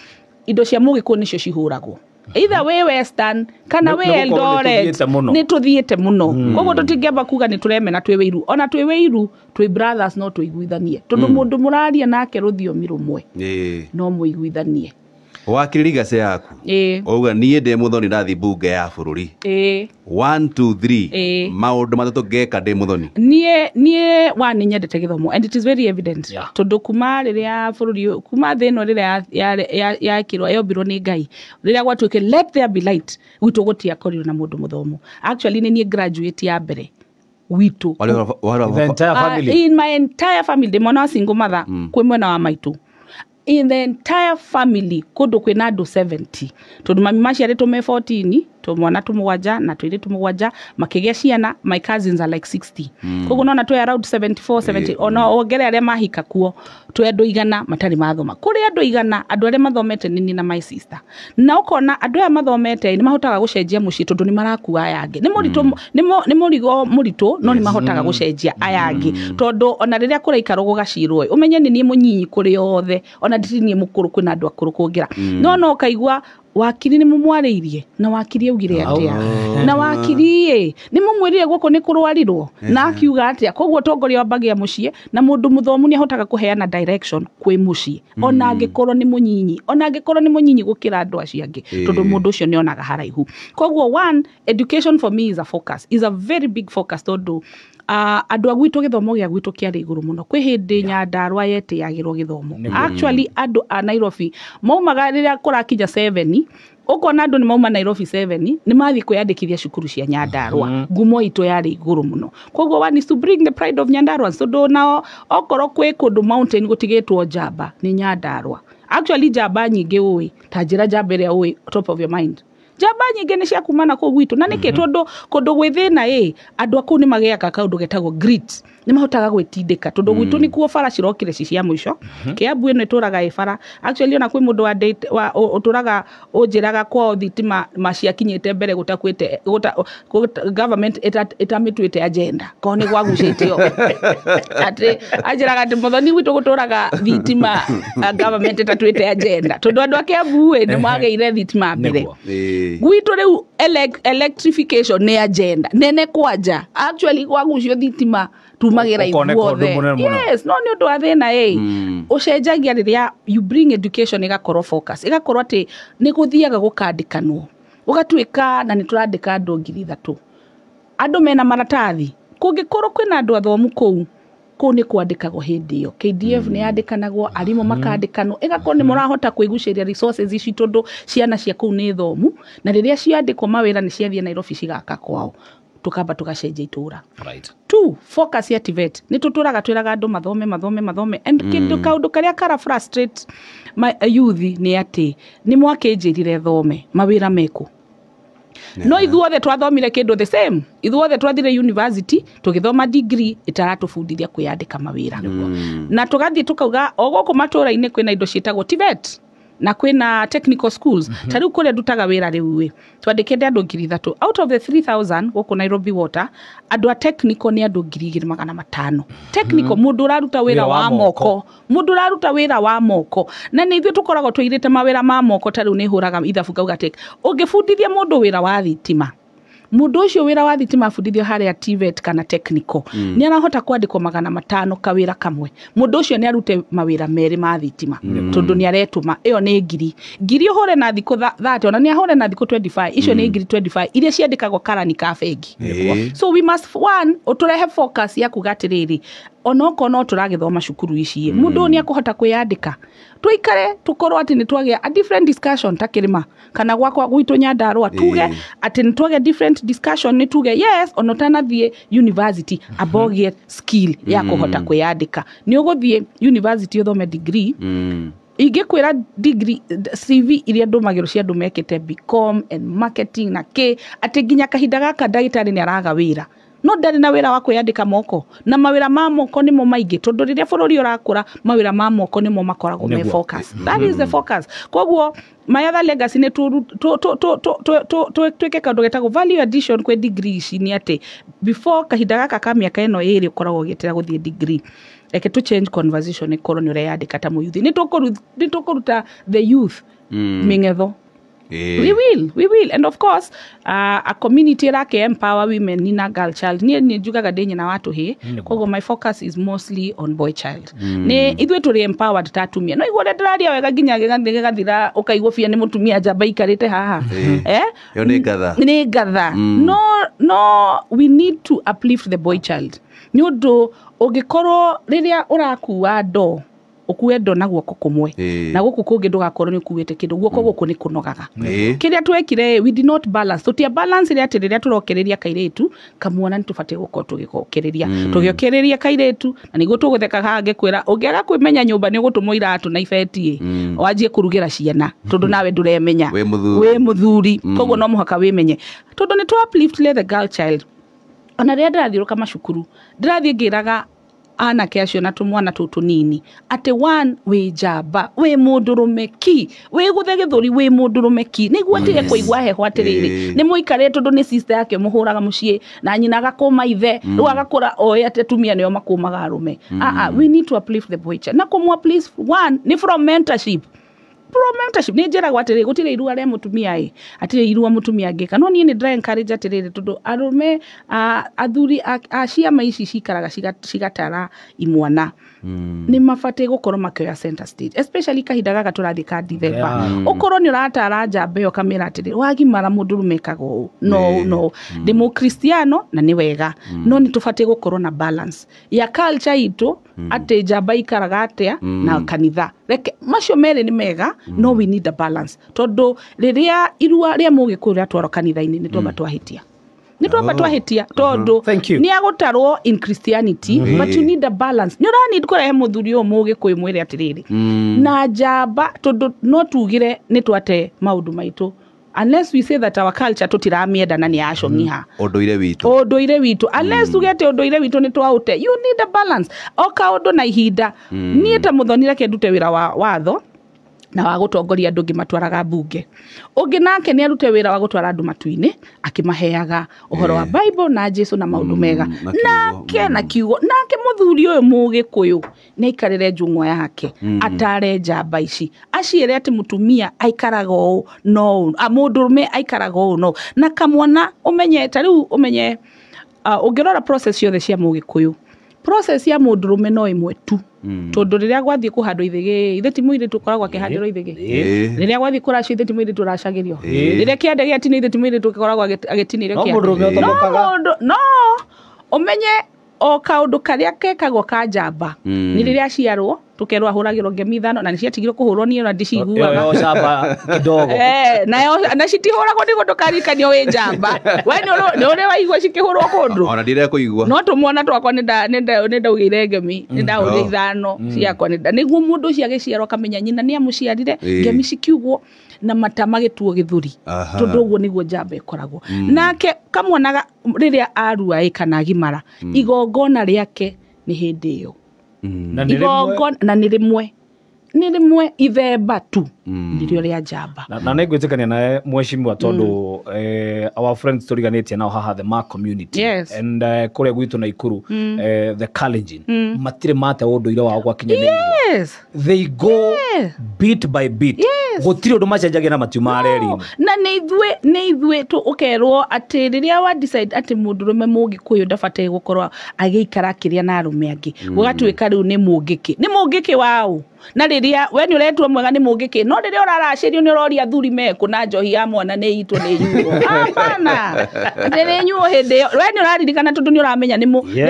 indo cia Mũgĩkũyũ nĩcio cihũragwo, either wĩ Western kana wĩ Eldoret, nĩ tũthiĩte mũno. Koguo tũtingĩamba kuga nĩ tũremena twĩ wĩiru, ona twĩ wĩiru twĩ brothers no tũiguithanie, tondũ mũndũ mũraria nake rũthiomi rũmwe no mũiguithanie. Wakiri legacy yaku auga niĩ ndĩ Muthoni ndathi bunge ya bũrũri 1 2 3 maũndũ matatũ ngeka ndĩ Muthoni. Niĩ wa nĩ nyendete gĩthomo and it is very evident, tondũ kuma rĩrĩa bũrũri kuma thĩ ĩno rĩrĩa yakirwo yombirwo nĩ Ngai, rĩrĩa gwatuĩkire let there be light, gwitũ gũtiakorirwo na mũndũ mũthomu. Actually nĩ niĩ graduate ya mbere witũ in my entire family, ndĩ mwana wa single mother kwĩ mwena wa maitũ. In the entire family kũndũ kwĩna andũ 70, tondũ mami maciarĩtwo me 14, tũmwana tũmũgwanja na tũirĩtu mũgwanja, makĩgĩa ciana, my cousins are like 60. Koguo nona twĩ around 74 70, ona wongere arĩa mahika kuo twĩ andũ 100 matarĩ mathoma. Kũrĩ andũ 100 andũ arĩa mathomete nĩ niĩ na my sister, na ũkona andũ aya mathomete nĩ mahotaga gũcenjia mũciĩ tondũ nĩ marakua aya angĩ, nĩ mũritũ, nĩ mũrigo mũritũ, no nĩ mahotaga gũcenjia aya angĩ, tondũ ona rĩrĩa kũraikarwo gũgacirwo ũmenye nĩ niĩ mũnyinyi kũrĩ othe, ona ndiri niĩ mũkũrũ, kwĩna andũ akũrũ kũngĩra. No ũkaigua wakiri nĩ mũmwarĩirie na wakiri augire atĩa, na wakiri ĩ nĩ mũmwĩrire gũkũ nĩ kũrwarirwo na akiuga atĩa. Koguo ũtongoria wambagia mũciĩ, na mũndũ mũthomu nĩ ahotaga kũheana direction kwĩ mũciĩ, ona angĩkorwo nĩ mũnyinyi, ona angĩkorwo nĩ mũnyinyi gũkĩra andũ acio angĩ, tondũ mũndũ ũcio nĩ onaga haraihu. Koguo one, education for me is a focus, is a very big focus, tondũ andũ a gwitũ gĩthomo gĩa gwitũ kĩarĩ igũrũ mũno. Kwĩ hĩndĩ Nyandarua yetĩagĩrwo gĩthomo. Actually andũ a Nairobi maumaga rĩrĩa kũrakinya 7, ũkona andũ nĩ mauma Nairobi 7 nĩ mathiĩ kwĩyandĩkithia cukuru cia Nyandarua. Ngumo itũ yarĩ igũrũ mũno. Koguo one is to bring the pride of Nyandarua, tondũ nao okorwo kwĩ kũndũ mountain gũtigĩtwo njamba nĩ Nyandarua. Actually njamba nyingĩ ũĩ ta njĩra njamba ĩrĩa ũĩ top of your mind, njamba nyingĩ nĩ cia kuma na kũu gwitũ. Na nĩkĩ? Tondũ kũndũ gwĩ thĩna ĩ, andũ a kũu nĩ magĩaga kaũndũ getagwo grit, nĩ mahotaga gwĩtindĩka, tondũ gwitũ nĩkuo bara cirokire ci cia mũico. Kĩambu ĩno ĩtũraga ĩ bara. Actually ona kwĩ mũndũ ũtũraga ũnjĩraga kwao thitima maciakinyĩte mbere gũtakwĩte government ĩtamĩtuĩte agenda, korwo nĩ gwagucĩtio atĩ anjĩraga atĩ Muthoni gwitũ gũtũraga thitima government ĩtatuĩte agenda, tondũ andũ a Kĩambu ĩ nĩ magĩire thitima mbere. Gwitũ rĩu electrification nĩ agenda nene kwanja. Actually kwagucio thitima tumagĩra ithuothe. Yes, no nĩ ũndũ wa thĩna ĩ. Ũcenjagia rĩrĩa you bring education ĩgakorwo focus. Ĩgakorwo atĩ nĩ gũthiaga gũkandĩkanwo. Ũgatuĩka na nĩ tũrandĩka andũ 3,000. Andũ mena maratathi. Kũngĩkorwo kwĩna andũ athomu kũu, kũu nĩ kwandĩkagwo hĩndĩ ĩyo. KDF nĩ yandĩkanagwo, arimũ makandĩkanwo. Ĩgakorwo nĩ mũrahota kwĩgucĩria resources ici tondũ ciana cia kũu nĩ thomu, na rĩrĩa ciandĩkwo mawĩra nĩ ciathiĩ Nairobi cigaka kwao. Tukamba tugacenjia itũra. Right. 2, focus ya TVET. Nĩ tũtũraga twĩraga andũ mathome mathome mathome. And kĩndũ kaũndũ karĩa kara frustrate my youth nĩ atĩ nĩ mwakĩnjĩrire thome mawĩra meku. No ithuothe twathomire kĩndũ the same. Ithuothe twathire university tũgĩthoma degree ĩtaratũbundithia kwĩyandĩka mawĩra. Na tũgathiĩ tũkauga o gũkũ matũra-inĩ kwĩna indo ciĩtagwo TVET na kwĩna technical schools. Ta rĩu kũrĩa ndutaga wĩra rĩu ĩ, twandĩkĩte andũ 3,000. Out of the 3,000 gũkũ Nairobi Water, andũ a technical nĩ andũ 2,500. Technical, mũndũ ũraruta wĩra wa moko. Mũndũ ũraruta wĩra wa moko. Na nĩ ithuĩ tũkoragwo tũirĩte mawĩra ma moko, ta rĩu nĩ hũraga ithabu ngauga atĩ ũngĩbundithia mũndũ wĩra wa thitima, mũndũ ũcio wĩra wa thitima abundithio harĩa TVET kana technical, nĩ arahota kwandĩkwo 500 kawĩra kamwe. Mũndũ ũcio nĩ arute mawĩra merĩ ma thitima, tondũ nĩ aretũma. Ĩyo nĩ ngiri ũhũre na thikũ 30, ona nĩ ahũre na thikũ 25, icio nĩ ngiri 25 iria ciandĩkagwo karani ka bengi. So we must one ũtũrehe focus ya kuga atĩrĩrĩ, onokorwo no tũragĩthoma cukuru ici, mũndũ ũyũ nĩ akũhota kwĩyandĩka. Tũikare tũkorwo atĩ nĩ twagĩa a different discussion ta kĩrĩma kana gwakwa gwitũ Nyandarũa, tuge atĩ nĩ twagĩa different discussion, nĩ tuge yes, ona ũtanathiĩ university amba ũgĩe skill ya kũhota kwĩyandĩka. Nĩ ũgũthiĩ university ũthome degree, ingĩkwĩra degree CV iria ndũmagĩrwo cia andũ mekĩte BCom and marketing na kĩ, atĩ nginya kahinda gaka ndagĩtarĩ nĩ araga wĩra. No ndarĩ na wĩra wa kwĩyandĩka moko, na mawĩra ma moko nĩmo maingĩ, tondũ rĩrĩa bũrũri ũrakũra mawĩra ma moko nĩmo makoragwo me focus. That is the focus. Koguo my other legacy nĩ twĩke kaũndũ getagwo value addition kwĩ degree ici, nĩ atĩ before kahinda gaka ka mĩaka ĩno ĩrĩ ũkoragwo ũgĩetera gũthiĩ degree, reke tũ change conversation ĩkorwo nĩ ũreyandĩka ta mũyuthi. Nĩ tũkũruta the youth mĩng'etho. We will. And of course, a community rake empower women nina girl child. Niĩ nĩ njugaga ndĩ nyina wa tũhĩĩ, koguo my focus is mostly on boy child. Nĩ ithuĩ tũrĩ empowered ta atumia. No igua ũrĩa ndĩraria wega nginya gĩgathira ũkaigua bia nĩ mũtumia njamba ikarĩte haha. Ĩyo nĩ ngatha. Nĩ ngatha. No, we need to uplift the boy child. Nĩ ũndũ ũngĩkorwo rĩrĩa ũrakua ndoo, ũkue ndo na guoko kũmwe, na gũkũ kũngĩ ndũgakorwo nĩ ũkuĩte kĩndũ, guoko gũkũ nĩ kũnogaga. Kĩrĩa twekire, we did not balance. Tũtia balance rĩa atĩ rĩrĩa tũrokĩrĩria kairĩtu kamuona nĩ tũbatiĩ gũkorwo tũgĩgokĩrĩria. Tũgĩokĩrĩria kairĩtu na nĩguo tũgũtheka haha ngĩkwĩra ũngĩaga kwĩmenya nyũmba nĩ ũgũtũmwo iratũ na ibeti ĩ, wanjie kũrugĩra ciana tondũ nawe ndũremenya, wĩ mũthuri. Koguo no mũhaka wĩmenye, tondũ nĩ tũ uplift the girl child. Ona rĩrĩa ndĩrathiũrũka macukuru, ndĩrathiĩ ngĩraga anake acio na tũmwana tũtũ tũnini atĩ one, wĩ njamba, wĩ mũndũrũme ki, wĩ gũthe gĩthũri, wĩ mũndũrũme ki, nĩguo atige kũigua heho atĩrĩrĩ, nĩ mũikarĩte tondũ nĩ sister yake mũhũraga mũciĩ na nyina agakũma ithe, rĩu agakũra oĩ atĩ atumia nĩo makũmaga arũme. We need to uplift the boy child. Na kũmũ uplift one nĩ from mentorship. Mentorship nĩ njĩragwo atĩrĩ gũtirĩ irua rĩa mũtumia ĩ, atirĩ irua mũtumia angĩka. No niĩ nĩ ndĩra encourage atĩrĩrĩ, tondũ arũme athuri a ciama ici cikaraga cigatara imwana, nĩ mabatiĩ gũkorwo makĩoya center stage, especially kahinda gaka tũrathiĩ ka December. Ũkorwo nĩ ũratara njamba ĩyo ũkamĩra atĩrĩ wagimara mũndũrũme ekaga ũũ, no no ndĩ mũkristiano na nĩ wega, no nĩ tũbatiĩ gũkorwo na balance ya culture itũ, atĩ njamba ikaraga atĩa na kanitha. Reke macio merĩ nĩ mega, no we need a balance, tondũ rĩrĩa irua rĩa mũgĩkũyũ rĩatwarwo kanitha-inĩ nĩ twamba twahĩtia. Nĩ twamba twahĩtia, tondũ nĩ agũtarwo in Christianity, but you need a balance. Nĩ ũra need kũrehe mũthuri ũyũ mũgĩkũyũ mwĩre atĩrĩrĩ na njamba, tondũ no tugire nĩ twate maũndũ maitũ unless we say that our culture tũtiramĩenda na nĩ yacong'iha. Ũndũire witũ. Ũndũire witũ. Unless tuge atĩ ũndũire witũ nĩ twaũte. You need a balance. O kaũndũ na ihinda. Niĩ ta mũthoni reke ndute wĩra wa watho. na wa gũtongoria andũ ngĩmatwaraga mbunge. Ũngĩ nake nĩ arute wĩra wa gũtwara andũ matu-inĩ akĩmaheaga ũhoro wa Bible na Jesu na maũndũ mega nake na kiugo. Nake mũthuri ũyũ mũgĩkũyũ nĩ aikarĩre njũng'wa yake atare njamba ici aciĩre atĩ mũtumia aikaraga ũũ no mũndũrũme aikaraga ũũ no na kamwana ũmenye ta rĩu ũmenye ũngĩrora process ciothe cia mũgĩkũyũ process ya mũndũrũme no ĩmwe tu tondũ rĩrĩa gwathiĩ kũhandwo ithĩgĩ ithe ti mũirĩtu ũkoragwo akĩhandĩrwo ithĩgĩ rĩrĩa gwathiĩ kũracio ithe ti mũirĩtu ũracagĩrio rĩrĩa kĩande gĩatinio ithe ti mũirĩtu ũkoragwo agĩtinĩrio kĩande no ũmenye o kaũndũ karĩa kekagwo ka njamba nĩ rĩrĩa aciarwo tukerwo ahũragĩrwo ngemi ithano na nĩciatigirwo kũhũrwo niĩ ona ndiciguaga yo camba kidogo nayo na citihũragwo nĩguo ndũkarikanio wĩ njamba we nĩ ũrĩ waigua cikĩhũrwo kũndũ ona ndirekũigua no tũmwana twakwa nĩndaugĩire ngemi nĩndahũrire ithano ciakwa nĩguo mũndũ ũcio agĩciarwo akamenya nyina nĩamũciarire ngemi cikiugwo na mata magĩtuo gĩthũri tondũ ũguo nĩguo njamba ĩkoragwo nake kamwanaga rĩrĩa arua ĩ kana agimara igongona rĩake nĩ hĩndĩ ĩyo na nĩ rĩmwe nĩ rĩmwe ithemba tu nĩrĩo rĩa njamba na nĩ ngwĩtĩkania nawe mheshimiwa tondũ our friends tũriganĩtie nao haha the ma community and kũrĩa gwitũ Naikuru the Kalenjin matirĩ mate ũndũire wao gwakinya nĩ they go bit by bit gũtirĩ ũndũ macenjagia na matiuma reri-inĩ na nĩ ithuĩ tu ũkerwo atĩ rĩrĩa wa decide atĩ mũndũrũme mũgĩkũyũ ndabataire gũkorwo agĩikara akĩrĩa na arũme angĩ gũgatuĩka rĩu nĩ mũngĩkĩ nĩ mũngĩkĩ waũ na rĩrĩa we nĩ ũretua mwega nĩ mũngĩkĩ no rĩrĩa ũraracĩrio nĩ ũroria athuri mekũ na njohi ya mwana nĩ itwo nĩ nyuo hapana atĩ nĩ nyuo hĩndĩ ĩyo we nĩ ũraririkana tondũ nĩ ũramenya nĩ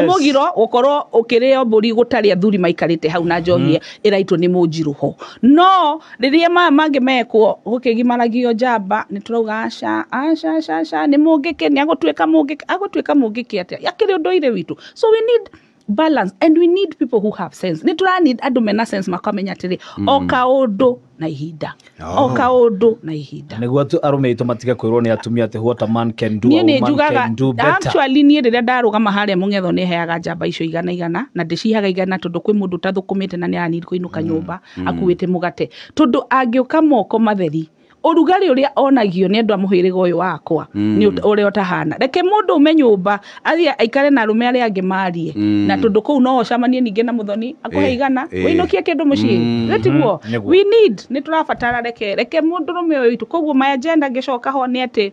mũgiro gũkorwo ũkĩrĩo mbũri gũtarĩ athuri maikarĩte hau na njohi ĩraitwo nĩ mũnjirũ ho no rĩrĩa maya mangĩ mekwo gũkĩgimaragio njamba nĩ tũrauga aca aca aca aca nĩ mũngĩkĩ nĩ agũtuĩka mũngĩkĩ agũtuĩka mũngĩkĩ atĩa akĩrĩ ũndũire witũ so we need balance and we need people who have sense nĩ tũra need andũ mena sense makamenya atĩrĩ o kaũndũ na ihinda o kaũndũ na ihinda nĩguo arũme aitũ matige kwĩrwo nĩ atumia atĩ what a man can do a woman can do better actually niĩ rĩrĩa ndarũgama harĩa mũng'etho nĩ heaga njamba icio igana igana na ndĩcihaga igana tondũ kwĩ mũndũ ũtathũkũmĩte na nĩ aranid kũinũka nyũmba akuĩte mũgate tondũ angĩũka moko matheri ũrugarĩ ũrĩa onagio nĩ andũ a mũhĩrĩga ũyũ wakwa nĩ ũrĩa ũtahana reke mũndũ ume nyũmba athiĩ aikare na arũme arĩa angĩ marie na tondũ kũu no ũcemanie ningĩ na mũthoni akũhe igana ũinũkie kĩndũ mũciĩ gĩtiguo we need nĩ tũrabatara reke mũndũrũme ũyũ witũ koguo my agenda ngĩcoka ho nĩ atĩ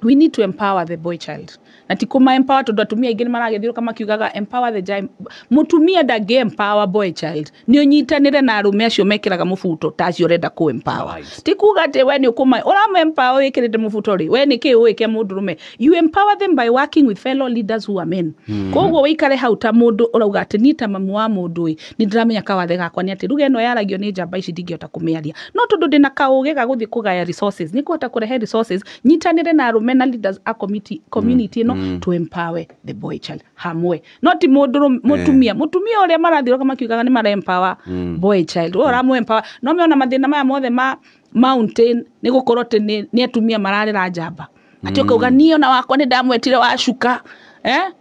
we need to empower the boy child na ti kũma empower tondũ atumia aingĩ nĩ maragĩthiũrũka makiugaga empower the giant mũtumia ndangĩ empower boy child nĩ ũnyitanĩre na arũme acio mekĩraga mũbuto ta acio ũrenda kũ empower ti kuga atĩ we nĩ ũkũma ũrama empower wĩkĩrĩte mũbuto rĩ we nĩ kĩ ũĩ kĩa mũndũrũme you empower them by working with fellow leaders who are men koguo wĩikare hau ta mũndũ ũrauga atĩ niĩ ta mamu wa mũndũ ĩ nĩ ndĩramenya kawathe gakwa nĩ atĩ ruga ĩno yaragio nĩ njamba ici ndingĩhota kũmĩaria no tondũ ndĩna kaũgĩ ga gũthiĩ kũgaya resources nĩ kũhota kũrehe resources nyitanĩre na arũme na leaders a community ĩno to empower the boy child hamwe no ti mũndũ mũtumia mũtumia ũrĩa marathiũrũka makiugaga nĩ mara empower boy child we ũramũ empower no meona mathĩna maya mothe ma mountain nĩ gũkorwo atĩ nĩ atumia mararĩra njamba atĩ ũkauga niĩ ona wakwa nĩ ndamwetire wacuka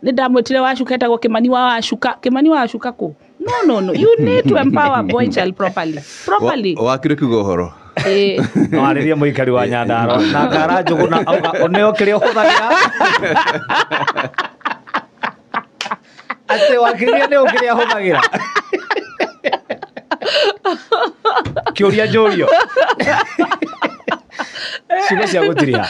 nĩ ndamwetire wacuka etagwo Kĩmani wa wacuka Kĩmani wa wacuka kũ no you need to empower boy child properly wakire kiugo ũhoro no arĩrie mũikari wa Nyandarua na Kara Njũgũna auga ũneo kĩrĩa ũhũthagĩra atĩ wakiririe nĩ kĩrĩa ahũthagĩra kĩũria njũrio ciugo cia gũtiriha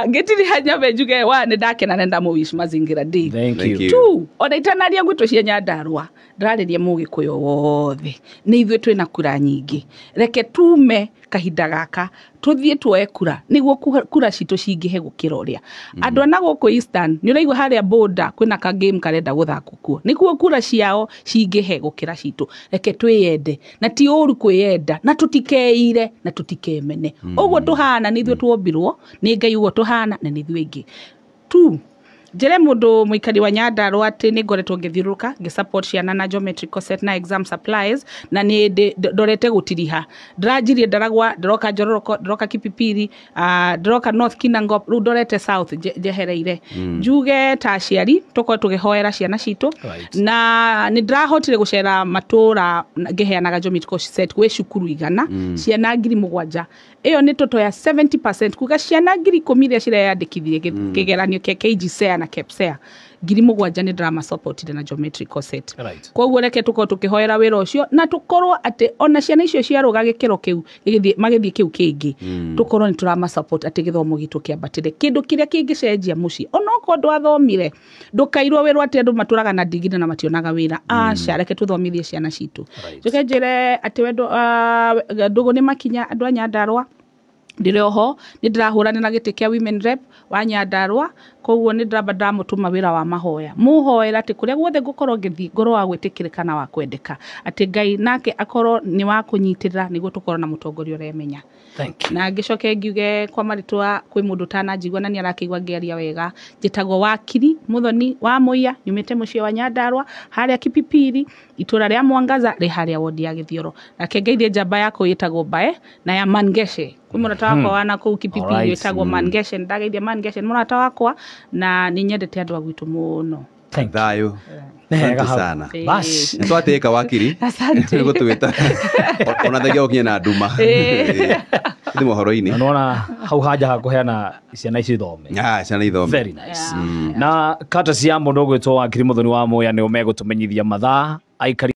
ngĩtiriha nyambe njuge wa nĩ ndakena na ndamũwish mazingira day thank you two ona itanaria ngwĩtwo cia Nyandarua ndĩrarĩria mũgĩkũyũ wothe nĩ ithuĩ twĩna kura nyingĩ reke tume kahinda gaka tũthiĩ tuoe kura nĩguo kura citũ cingĩhe gũkĩra ũrĩa andũ ana gũkũ Eastern nĩ ũraigua harĩa border kwĩna ka game karenda gũthakwo kuo nĩguo kura ciao cingĩhe gũkĩra citũ reke twĩyende na ti ũru kwĩyenda na tũtikeire na tũtikemene ũguo tũhana nĩ ithuĩ tuombirwo nĩ Ngai ũguo tũhana na nĩ ithuĩ aingĩ tu Njĩre mũndũ mũikari wa Nyandarũa atĩ nĩ ngoretwo ngĩthiũrũrũka ngĩ support ciana na geometrical set na exam supplies, na nĩ ndorete gũtiriha. Ndĩranjirie Ndaragwa, ndĩroka Njororoko, ndĩroka Kipipiri, ndĩroka North Kinangop, rĩu ndorete South njehereire. Njuge ta aciari tũkorwo tũkĩhoera ciana citũ. Na nĩ ndĩrahotire gũcera matũra ngĩheanaga geometrical set gwĩ cukuru 100, ciana 7,000. Ĩyo nĩ toto ya 70%, kuga ciana 10,000 iria cireyandĩkithirie kĩgeranio kĩa KJSEA na KPSEA, 7,000 nĩ ndĩramasupportire na geometrical set. Koguo reke tũkorwo tũkĩhoera wĩra ũcio, na tũkorwo atĩ ona ciana icio ciarũga gĩkĩro kĩu magĩthiĩ kĩu kĩngĩ, tũkorwo nĩ tũramasupport atĩ gĩthomo gitũ kĩambatĩre. Kĩndũ kĩrĩa kĩngĩcenjia mũciĩ, onokorwo ndwathomire, ndũkairwo wĩrwo atĩ andũ matũraga na ndigiri na mationaga wĩra. Aca, reke tũthomithie ciana citũ. Njoke njĩre atĩ wendo, ndũgũ nĩ makinya andũ a Nyandarũa, ndĩrĩ oho nĩ ndĩrahũranĩra gĩtĩ kĩa women rep wa Nyandarũa, koguo nĩ ndĩramba ndamũtũma wĩra wa mahoya. Mũhoera atĩ kũrĩa guothe ngũkorwo ngĩthiĩ ngorwo wa gwĩtĩkĩrĩka na wa kwendeka, atĩ Ngai nake akorwo nĩ wa kũnyitĩrĩra nĩguo tũkorwo na mũtongoria ũremenya. Thank you. Na ngĩcoke ngiuge kwa marĩtwa kwĩ mũndũ ũtananjigua na nĩ arakĩigua ngĩaria wega, njĩtagwo Wakiri Muthoni wa Mũiya, nyumĩte mũciĩ wa Nyandarũa harĩa Kipipiri, itũra rĩa Mwangaza rĩ harĩa wodi ya Gĩthioro. Nake ngeithie njamba yakwa ĩtagwo Mbae na ya Mangeshe. Kwĩ mũrata wakwa wa nakũu Kipipiri wĩtagwo Mangeshe, ndageithia Mangeshe, nĩ mũrata wakwa na nĩ nyendete andũ a gwitũ mũno. Thank you. Thayũ. Nĩ Asante sana. Bas. Nĩ twatĩĩka wakiri. Asante. Nĩ gũtwĩta. Ona thengia gũkinya na nduma. Thĩ mohoro-inĩ. Na nĩwona hau hanja ha kũheana ciana ici ithome. Ciana ithome. Very nice. Na kata cia mũndũ ũgwĩtwo Wakiri Muthoni wa Mũya nĩo megũtũmenyithia mathaa aikari